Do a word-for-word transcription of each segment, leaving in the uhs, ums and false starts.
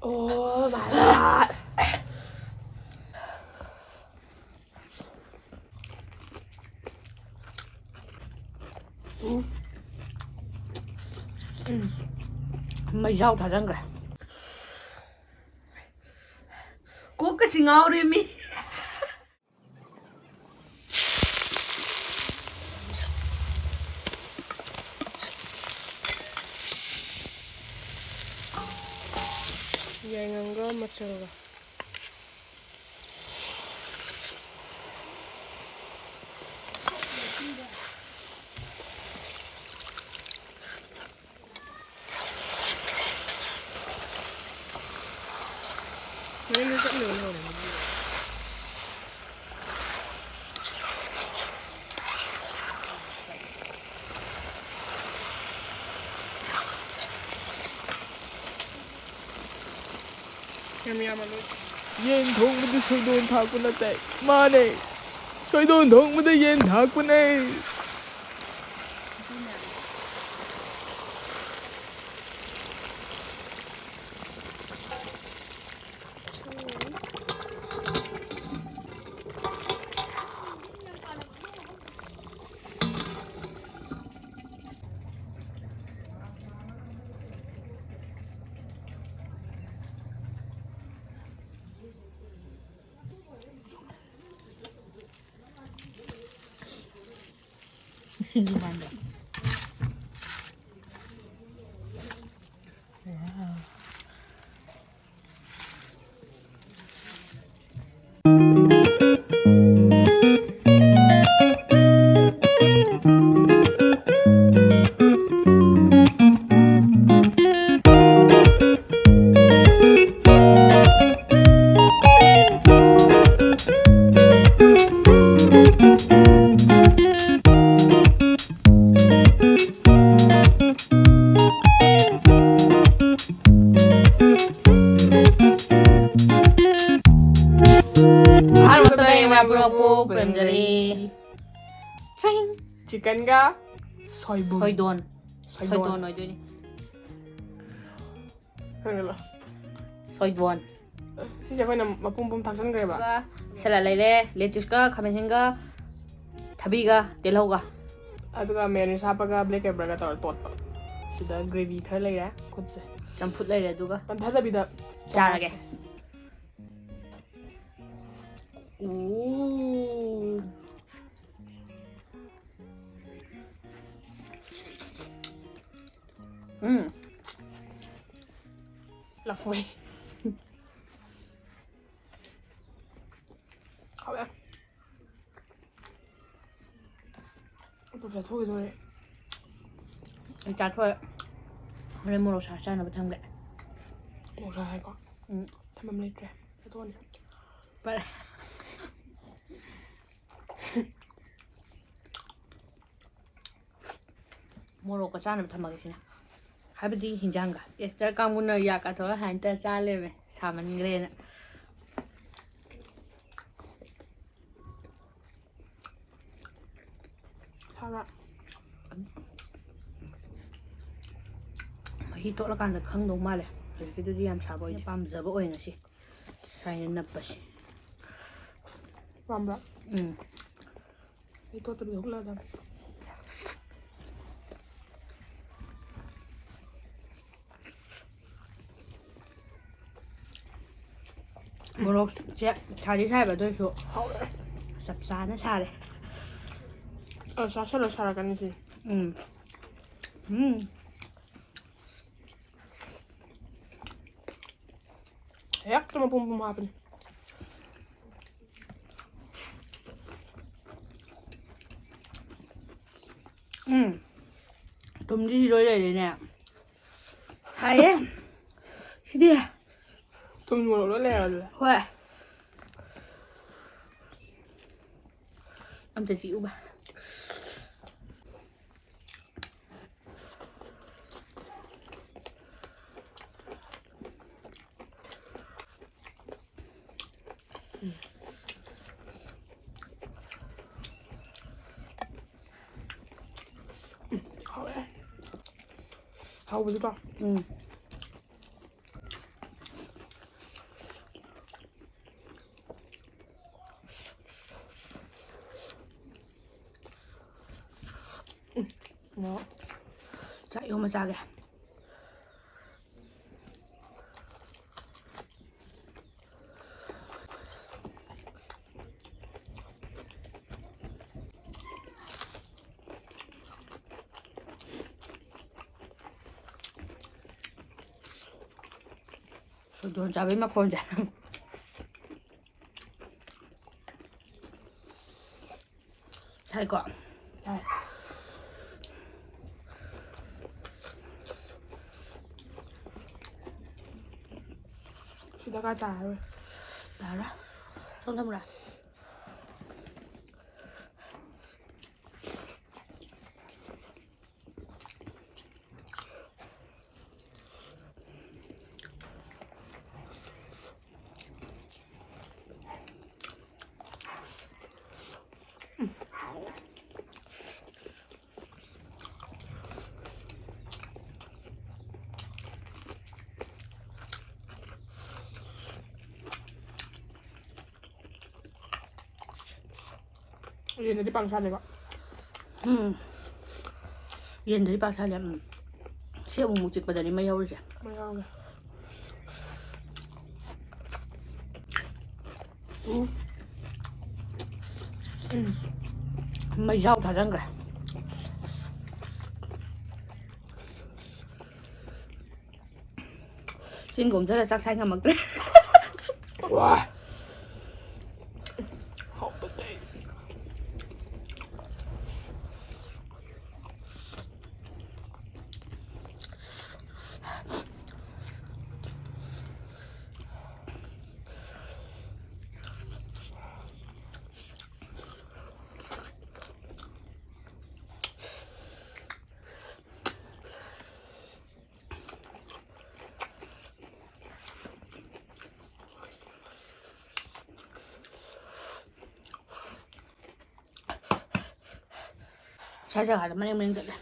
Oh my god. ꯎꯝ꯫ ꯃꯩꯖꯥꯎ ꯊꯥꯖꯟꯈ꯭ꯔꯦ꯫ ꯀꯣꯛꯀꯁꯤ ꯉꯥꯎꯔꯦ ꯃꯤ꯫ ꯌꯥꯏꯉꯪꯒ ꯃꯆꯜꯒ꯫ ꯃꯌꯨꯝꯗ ꯆꯠꯂꯨꯔ ꯂꯣꯏꯔꯦ꯫ ꯌꯥꯝ ꯌꯥꯝꯃꯜꯂꯣꯏ꯫ ꯌꯦꯟ ꯊꯣꯡꯕꯗ ꯁꯣꯏꯗꯣꯟ ꯊꯥꯛꯄ ꯅꯠꯇꯦ꯫ ꯃꯥꯅꯦ꯫ ꯁꯣꯏꯗꯣꯟ ꯊꯣꯡꯕꯗ ꯌꯦꯟ ꯊꯥꯛꯄꯅꯦ꯫ ꯁꯤꯡꯖꯨ ꯃꯥꯟꯗ꯭ꯔꯣ? ꯑꯍꯥꯟꯕ ꯃꯇꯝꯗ ꯑꯩ ꯃꯌꯥꯝ ꯄꯨꯝꯅꯃꯛꯄꯨ ꯈꯨꯔꯨꯝꯖꯔꯤ꯫ ꯇ꯭ꯔꯤꯡ꯫ ꯆꯤꯀꯟꯒ ꯁꯣꯏꯕꯨꯝ꯫ ꯁꯣꯏꯗꯣꯟ꯫ ꯁꯣꯏꯗꯣꯟ꯫ ꯁꯣꯏꯗꯣꯟ ꯑꯣꯏꯗꯣꯏꯅꯤ꯫ ꯈꯪꯉꯦ ꯂꯥꯎ꯫ ꯁꯣꯏꯕꯣꯟ꯫ ꯁꯤꯁꯦ ꯑꯩꯈꯣꯏꯅ ꯃꯄꯨꯝ ꯄꯨꯝ ꯊꯥꯛꯆꯟꯈ꯭ꯔꯦꯕ꯫ ꯑꯗꯨꯒ ꯁꯦꯂꯥꯠ ꯂꯩꯔꯦ, lettuceꯀ, ꯈꯥꯃꯦꯟ ꯑꯁꯤꯟꯒ, ꯊꯕꯤꯒ, ꯇꯤꯜꯍꯧꯒ꯫ ꯑꯗꯨꯒ mayonnaise ꯍꯥꯞꯄꯒ black pepperꯒ ꯇꯧꯔꯒ ꯇꯣꯠꯄ꯫ ꯁꯤꯗ gravy ꯈꯔ ꯂꯩꯔꯦ꯫ ꯈꯨꯠꯁꯦ ꯆꯝꯐꯨꯠ ꯂꯩꯔꯦ, ꯑꯗꯨꯒ ꯄꯟꯊꯗꯕꯤꯗ ꯆꯥꯔꯒꯦ꯫ ꯆꯥꯔꯁꯦ꯫ ꯎꯝ꯫ ꯎꯝ꯫ ꯂꯐꯣꯏ꯫ ꯍꯥꯎꯋꯦ꯫ ꯑꯗꯨ ꯆꯥꯊꯣꯛꯈꯤꯗꯣꯔꯦ꯫ ꯑꯩ ꯆꯥꯊꯣꯛꯑꯦ꯫ ꯍꯣꯔꯦꯟ ꯃꯣꯔꯣꯛ ꯁꯥ ꯆꯥꯅꯕ ꯊꯝꯒꯦ꯫ ꯃꯣꯔꯣꯛ ꯁꯥ ꯍꯥꯏꯀꯣ꯫ ꯎꯝ꯫ ꯊꯝꯐꯝ ꯂꯩꯇ꯭ꯔꯦ꯫ ꯆꯥꯊꯣꯛꯑꯅꯤ꯫ ꯐꯔꯦ꯫ ꯃꯣꯔꯣꯛꯀ ꯆꯥꯅꯕ ꯊꯝꯃꯒꯦ ꯁꯤꯅ꯫ ꯍꯥꯏꯕꯗꯤ ꯍꯤꯟꯖꯥꯡꯒ꯫ ꯑꯦꯁꯇꯔ ꯀꯥꯡꯕꯨꯅ ꯌꯥ ꯀꯥꯊꯣꯛꯑ ꯍꯥꯏꯅ ꯇꯧꯔ ꯆꯥ ꯂꯩꯔꯝꯃꯦ꯫ ꯁꯥꯃꯟꯈ꯭ꯔꯦꯅ꯫ ꯁꯥꯕ꯭ꯔꯥ? ꯃꯍꯤ ꯇꯣꯠꯂꯀꯥꯟꯗ ꯈꯪꯗꯧ ꯃꯥꯜꯂꯦ꯫ ꯍꯧꯖꯤꯛꯀꯤꯗꯨꯗꯤ ꯌꯥꯝ ꯁꯥꯕ ꯑꯣꯏꯗꯦ꯫ ꯄꯥꯝꯖꯕ ꯑꯣꯏ ꯉꯁꯤ꯫ ꯁꯥꯏꯅ ꯅꯞꯄꯁꯦ꯫ ꯄꯥꯝꯕ꯭ꯔꯥ? ꯎꯝ꯫ ꯑꯩ ꯇꯣꯠꯇꯕꯤꯗ ꯍꯨꯠꯂꯛꯑꯗꯝꯅꯤ꯫ ꯃꯣꯔꯣꯛꯁꯦ ꯁꯥꯗꯤ ꯁꯥꯏꯕ, ꯑꯗꯨ ꯑꯣꯏꯔꯁꯨ ꯍꯥꯎꯔꯦ꯫ ꯆꯞ ꯆꯥꯅ ꯁꯥꯔꯦ꯫ ꯑ, ꯆꯥꯁꯜꯂꯣ, ꯁꯥꯔꯛꯀꯅꯤ ꯁꯤ꯫ ꯎꯝ꯫ ꯎꯝ꯫ ꯍꯦꯛꯇ ꯃꯄꯨꯝ ꯃꯄꯨꯝ ꯍꯥꯞꯄꯅꯤ꯫ ꯎꯝ꯫ ꯊꯨꯝꯗꯤ ꯂꯣꯏ ꯂꯩꯔꯦꯅꯦ꯫ ꯁꯥꯏꯌꯦ꯫ ꯁꯤꯗꯤ꯫ ꯊꯨꯝ ꯃꯣꯔꯣꯛ ꯂꯣꯏ ꯂꯩꯔꯦ ꯑꯗꯨꯗꯤ꯫ ꯍꯣꯏ꯫ ꯑꯝꯇ ꯆꯤꯛꯎꯕ꯫ ꯎꯝ, ꯍꯥꯎꯋꯦ꯫ ꯍꯥꯎꯕꯗꯤꯀꯣ꯫ ꯎꯝ꯫ ꯆꯥꯛ ꯏꯔꯣꯝꯕ ꯆꯥꯒꯦ꯫ ꯁꯣꯏꯗꯣꯟ ꯆꯥꯕꯩ ꯃꯈꯣꯟꯁꯦ꯫ ꯁꯥꯏꯀꯣ? ꯁꯥꯏ꯫ ꯁꯤꯗ ꯀꯥ ꯇꯥꯔꯔꯣꯏ꯫ ꯇꯥꯔꯔꯣꯏ꯫ ꯁꯣꯝ ꯊꯝꯃꯨꯔꯥ? ꯌꯦꯟꯗꯗꯤ ꯄꯥꯡ ꯁꯥꯗꯦꯀꯣ? ꯎꯝ꯫ ꯌꯦꯟꯗꯗꯤ ꯄꯥꯡ ꯁꯥꯗꯦ꯫ ꯎꯝ꯫ ꯁꯤ ꯑꯃꯨꯛ ꯑꯃꯨꯛ ꯆꯤꯛꯄꯗꯅꯤ ꯃꯩ ꯍꯧꯔꯤꯁꯦ꯫ ꯃꯩ ꯍꯧꯔꯦ꯫ ꯎꯝ꯫ ꯎꯝ꯫ ꯃꯩꯖꯥꯎ ꯊꯥꯖꯤꯟꯈ꯭ꯔꯦ꯫ ꯆꯤꯡ ꯀꯨꯝꯊꯔ ꯆꯥꯛ ꯁꯥꯏ ꯉꯝꯃꯛꯇ꯭ꯔꯦ꯫ ꯋꯥ꯫ ꯍꯥꯎꯕꯗꯩ꯫ ꯁ꯭ꯋꯥꯏ ꯖꯒꯥꯗ ꯃꯔꯦꯡ ꯃꯔꯦꯡ ꯆꯠꯂꯦ꯫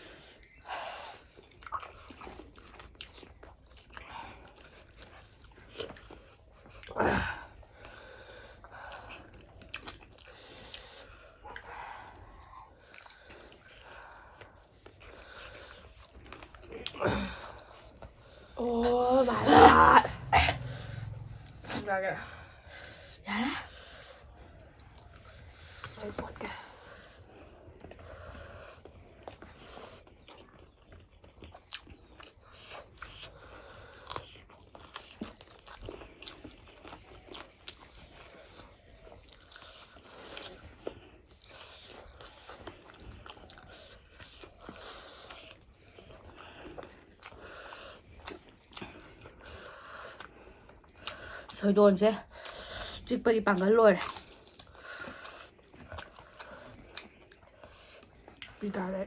ꯌꯥꯔꯦ꯫ ꯑꯩ ꯄꯣꯠꯀꯦ꯫ ꯁꯣꯏꯗꯣꯟꯁꯦ ꯆꯤꯛꯄꯒꯤ ꯄꯥꯡꯒꯜ ꯂꯣꯏꯔꯦ꯫ ꯄꯤ ꯇꯥꯔꯦ꯫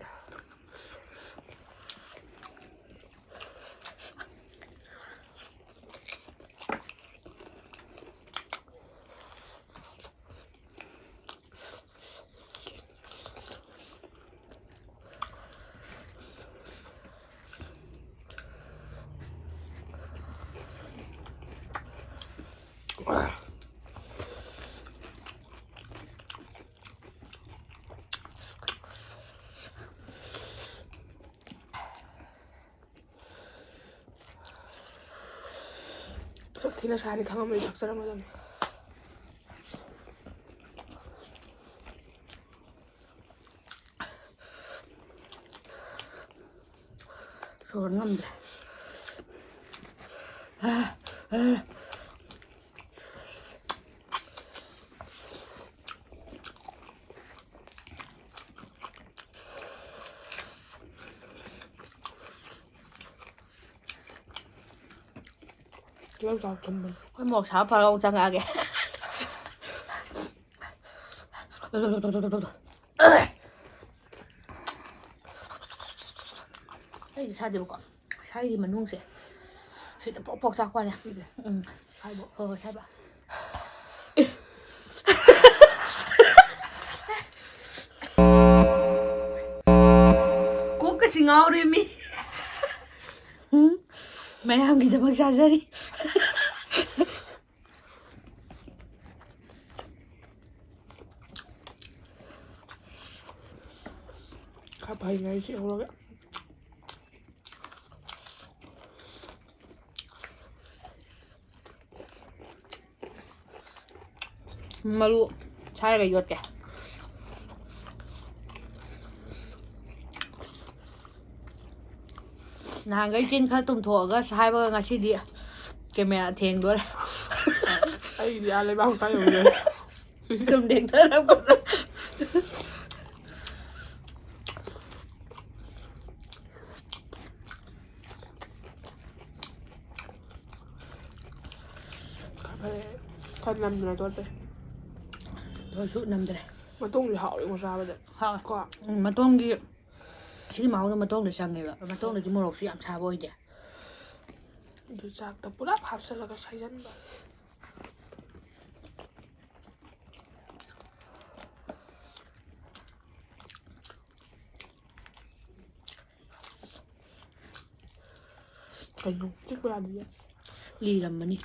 ꯁꯨꯛ ꯊꯤꯅ ꯁꯥꯅꯤ ꯈꯪꯉꯝꯃꯗꯤ ꯊꯛꯆꯔꯝꯒꯗꯕꯅꯤ꯫ ꯁꯣꯔ ꯉꯝꯗ꯭ꯔꯦ꯫ ꯇꯤꯜꯍꯧ ꯆꯥꯕ ꯊꯨꯝꯕꯅꯤ꯫ ꯑꯩꯈꯣꯏ ꯃꯣꯔꯣꯛ ꯁꯥꯕ ꯐꯔꯒ ꯑꯃꯨꯛ ꯆꯪꯉꯛꯑꯒꯦ꯫ ꯑꯩꯗꯤ ꯁꯥꯗꯦꯕꯀꯣ, ꯁꯥꯏꯒꯤ ꯃꯅꯨꯡꯁꯦ ꯁꯤꯗ ꯄꯣꯛ ꯄꯣꯛ ꯆꯥꯛꯄ ꯋꯥꯅꯦ꯫ ꯁꯤꯁꯦ? ꯎꯝ꯫ ꯁꯥꯏꯕꯣ? ꯍꯣꯏ, ꯍꯣꯏ, ꯁꯥꯏꯕ꯫ ꯀꯣꯛꯀꯁꯤ ꯉꯥꯎꯔꯦ ꯃꯤ꯫ ꯎꯝ, ꯃꯌꯥꯝꯒꯤꯗꯃꯛ ꯆꯥꯖꯔꯤ꯫ ꯈꯔ ꯐꯩꯉꯩ ꯁꯤ ꯍꯧꯔꯒ꯫ ꯃꯔꯨ ꯁꯥꯏꯔꯒ ꯌꯣꯠꯀꯦ꯫ ꯅꯍꯥꯟꯈꯩ ꯆꯤꯟ ꯈꯔ ꯇꯨꯝꯊꯣꯛꯑꯒ ꯍꯥꯏꯕꯒ ꯉꯁꯤꯗꯤ ꯀꯦꯃꯦꯔꯥ ꯊꯦꯡꯗꯣꯔꯦ꯫ ꯑꯩꯗꯤ ꯑꯥ ꯂꯩꯕꯥꯛ ꯃꯈꯥ ꯌꯧꯗꯣꯔꯦ꯫ ꯁꯨꯝ ꯊꯦꯡꯊꯔꯛꯄꯗ꯫ ꯈꯔ ꯐꯔꯦ꯫ ꯈꯔ ꯅꯝꯗꯅ ꯇꯣꯠꯄꯩ꯫ ꯇꯣꯠꯁꯨ ꯅꯝꯗ꯭ꯔꯦ꯫ ꯃꯇꯣꯡꯁꯨ ꯍꯥꯎꯋꯦꯉꯣ ꯆꯥꯕꯗ꯫ ꯍꯥꯎꯋꯦ꯫ ꯀꯣ꯫ ꯎꯝ, ꯃꯇꯣꯡꯒꯤ ꯁꯤꯒꯤ ꯃꯍꯥꯎꯗꯣ ꯃꯇꯣꯡꯗ ꯆꯪꯉꯦꯕ꯫ ꯃꯇꯣꯡꯗꯗꯤ ꯃꯣꯔꯣꯛꯁꯨ ꯌꯥꯝ ꯁꯥꯕ ꯑꯣꯏꯗꯦ꯫ ꯑꯗꯨ ꯆꯥꯛꯇ ꯄꯨꯂꯞ ꯍꯥꯞꯆꯜꯂꯒ ꯁꯥꯏꯖꯟꯕ꯫ ꯀꯩꯅꯣ ꯆꯤꯛꯄ ꯌꯥꯗꯤꯌꯦ꯫ ꯂꯤꯔꯝꯃꯅꯤ꯫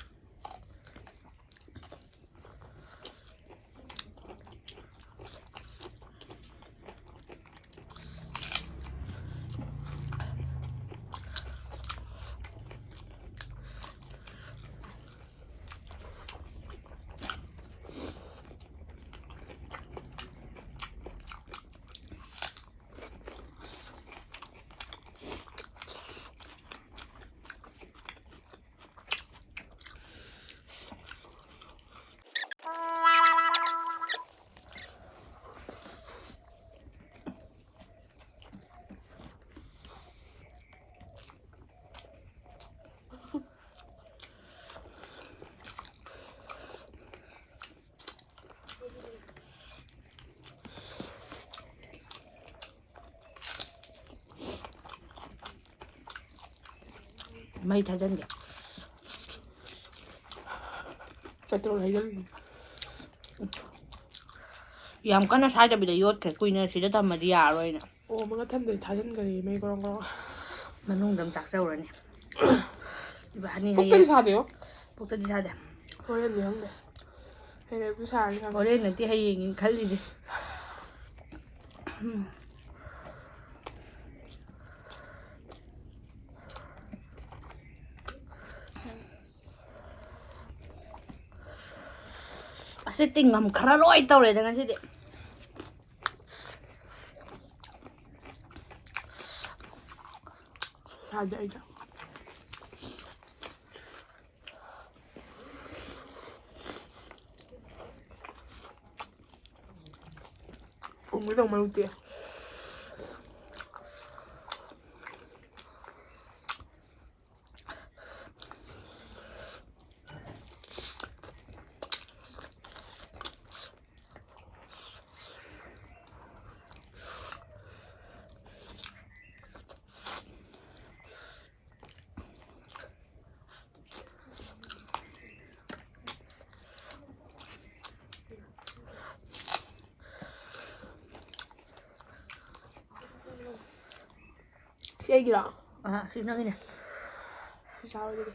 ꯃꯩ ꯊꯥꯖꯟꯒꯦ꯫ ꯄꯦꯇ꯭ꯔꯣꯜ ꯍꯩꯖꯜꯂꯤ꯫ ꯌꯥꯝ ꯀꯟꯅ ꯁꯥꯏꯗꯕꯤꯗ ꯌꯣꯠꯈ꯭ꯔꯦ꯫ ꯀꯨꯏꯅ ꯁꯤꯗ ꯊꯝꯃꯗꯤ ꯌꯥꯔꯔꯣꯏꯅ꯫ ꯑꯣ, ꯃꯊꯟꯗ ꯊꯥꯖꯤꯟꯈ꯭ꯔꯦ ꯃꯩ ꯒ꯭ꯔꯣꯡ ꯒ꯭ꯔꯣꯡ꯫ ꯃꯅꯨꯡꯗ ꯑꯃ ꯆꯥꯛꯆꯧꯔꯅꯤ꯫ ꯏꯕꯥꯅꯤ ꯄꯨꯛꯇꯗꯤ ꯍꯌꯦꯡ ꯁꯥꯗꯦꯕꯣ꯫ ꯄꯨꯛꯇꯗꯤ ꯁꯥꯗꯦ꯫ ꯍꯣꯔꯦꯟꯗꯤ ꯈꯪꯗꯦ꯫ ꯍꯌꯦꯡꯗꯤ ꯁꯥꯔꯅꯤ ꯈꯪꯉꯦ꯫ ꯍꯣꯔꯦꯟ ꯅꯠꯇꯦ, ꯍꯌꯦꯡꯅꯤ ꯈꯜꯂꯤꯁꯦ꯫ ꯉꯁꯤꯗꯤ ꯉꯝꯈ꯭ꯔꯔꯣꯏ ꯇꯧꯔꯦꯗ ꯉꯁꯤꯗꯤ꯫ ꯆꯥꯗꯦ ꯑꯩꯗꯤ꯫ ꯎꯝ, ꯃꯔꯨꯛꯇꯤ꯫ ꯁꯤ ꯑꯩꯒꯤꯔꯣ? ꯑꯍ, ꯁꯤ ꯅꯪꯒꯤꯅꯦ꯫ ꯁꯤ ꯆꯥꯔꯣ ꯑꯗꯨꯗꯤ꯫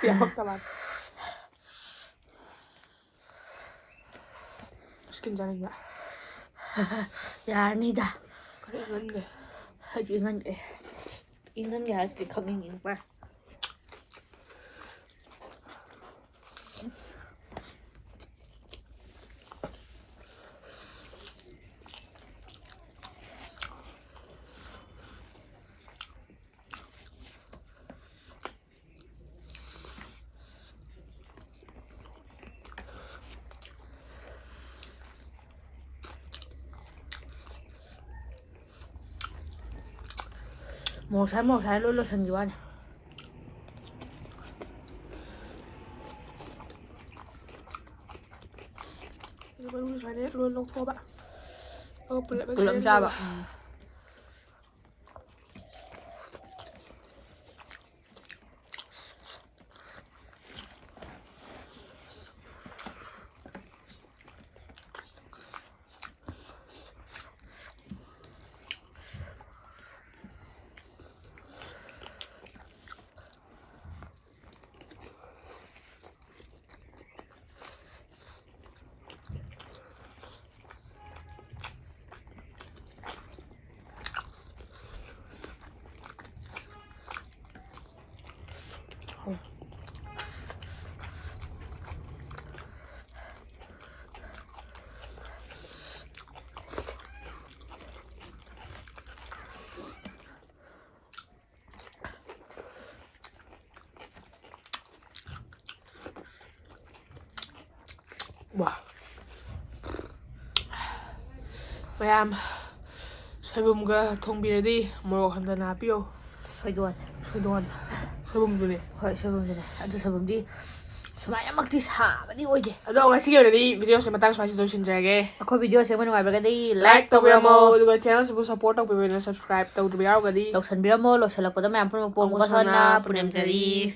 ꯌꯥꯎꯔꯛꯇꯕ꯫ ꯁ꯭ꯀꯤꯟ ꯆꯥꯅꯤꯡꯕ꯫ ꯌꯥꯔꯅꯤꯗ꯫ ꯈꯔ ꯏꯪꯍꯟꯒꯦ꯫ ꯑꯩꯁꯨ ꯏꯪꯍꯟꯒꯦ꯫ ꯏꯪꯍꯟꯒꯦ ꯍꯥꯏꯁꯤꯗꯤ ꯈꯪ ꯏꯪ ꯏꯪꯕ꯭ꯔꯥ? ꯃꯣꯔꯣꯛ ꯁꯥꯏ, ꯃꯣꯔꯣꯛ ꯁꯥꯏ ꯂꯣꯏ ꯂꯣꯏꯁꯤꯟꯈꯤꯕ ꯋꯥꯅꯤ꯫ ꯑꯗꯨꯒ ꯃꯔꯨ ꯁꯨꯃꯥꯏꯅ ꯂꯣꯏ ꯂꯧꯊꯣꯛꯑꯕ꯫ ꯑꯗꯨꯒ ꯄꯨꯂꯞ ꯄꯨꯂꯞ ꯆꯥꯕ꯫ ꯂꯩꯔꯦ꯫ ꯎꯝ꯫ ꯋꯥ, ꯃꯌꯥꯝ, ꯁꯣꯏꯕꯨꯝꯒ ꯊꯣꯡꯕꯤꯔꯗꯤ ꯃꯣꯔꯣꯛ ꯍꯟꯊꯅ ꯍꯥꯞꯄꯤꯌꯣ꯫ ꯁꯣꯏꯗꯣꯟ꯫ ꯁꯣꯏꯗꯣꯟ, ꯁꯣꯏꯕꯨꯝꯗꯨꯅꯦ꯫ ꯍꯣꯏ, ꯁꯣꯏꯕꯨꯝꯗꯨꯅꯦ꯫ ꯑꯗꯨ ꯁꯣꯏꯕꯨꯝꯗꯤ ꯁꯨꯃꯥꯏꯅꯃꯛꯇꯤ ꯁꯥꯕꯗꯤ ꯑꯣꯏꯗꯦ꯫ ꯑꯗꯣ ꯉꯁꯤꯒꯤ ꯑꯣꯏꯅꯗꯤ videoꯁꯦ ꯃꯇꯥꯡ ꯁ꯭ꯋꯥꯏꯁꯤꯗ ꯂꯣꯏꯁꯤꯟꯖꯔꯒꯦ꯫ ꯑꯩꯈꯣꯏ videoꯁꯦ ꯅꯨꯡꯉꯥꯏꯕꯤꯔꯒꯗꯤ Like like ꯇꯧꯕꯤꯔꯝꯃꯣ, ꯇꯧꯕꯤꯔꯝꯃꯣ꯫ ꯑꯗꯨꯒ channelꯁꯤꯕꯨ support ꯇꯧꯕꯤꯕ ꯑꯣꯏꯅ subscribe ꯇꯧꯗ꯭ꯔꯤꯕ ꯌꯥꯎꯔꯒꯗꯤ ꯇꯧꯁꯟꯕꯤꯔꯝꯃꯣ꯫ ꯂꯣꯏꯁꯤꯜꯂꯛꯄꯗ ꯃꯌꯥꯝ ꯄꯨꯝꯅꯃꯛꯄꯨ ꯑꯃꯨꯛꯀ ꯑꯃꯨꯛꯀ ꯍꯟꯅ ꯍꯟꯅ ꯄꯨꯅꯦꯝꯖꯔꯤ꯫